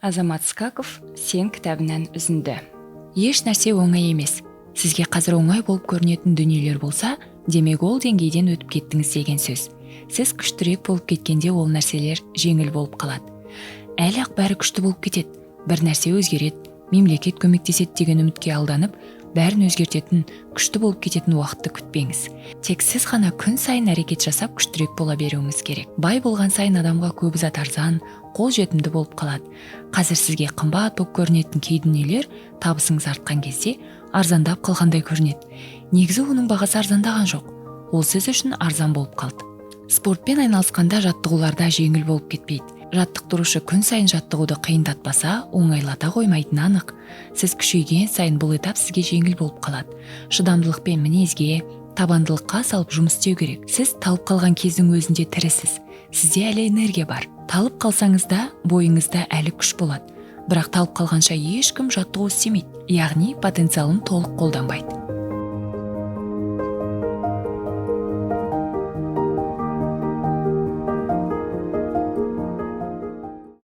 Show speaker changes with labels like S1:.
S1: Азамат Скаков, «Сен» кітабынан үзінді. Еш нәрсе оңай емес. Сізге қазір оңай болып көрінетін дүниелер болса, демек, ол деңгейден өтіп кеттіңіз деген сөз. Сіз күштірек болып кеткенде, ол нәрселер жеңіл болып қалады. Әлі ақ бәрі күшті болып кетеді, бір нәрсе өзгереді, мемлекет көмектеседі деген үмітке алданып, бәрін өзгертетін, күшті болып кететін уақытты күтпеңіз. Тек сіз ғана күн сайын әрекет жасап, күштірек бола беруіңіз керек. Бай болған сайын адамға көп зат арзан, қолжетімді болып қалады. Қазір сізге қымбат болып көрінетін кей дүниелер табысыңыз артқан кезде арзандап қалғандай көрінеді. Негізі оның бағасы арзандаған жоқ, ол сіз үшін арзан болып қалды. Спортпен айналысқанда жаттығуларда жеңіл болып кетпейді. Жаттықтырушы күн сайын жаттығуды қиындатпаса, оңайлата қоймайтыны анық. Сіз күшейген сайын бұл этап сізге жеңіл болып қалады. Шыдамдылық пен мінезге, табандылыққа салып жұмыс істеу керек. Сіз талып қалған кездің өзінде тірісіз, сізде әлі энергия бар. Талып қалсаңыз да, бойыңызда әлі күш болады. Бірақ талып қалғанша ешкім жаттығу істемейді, яғни потенциалын толық қолданбайды.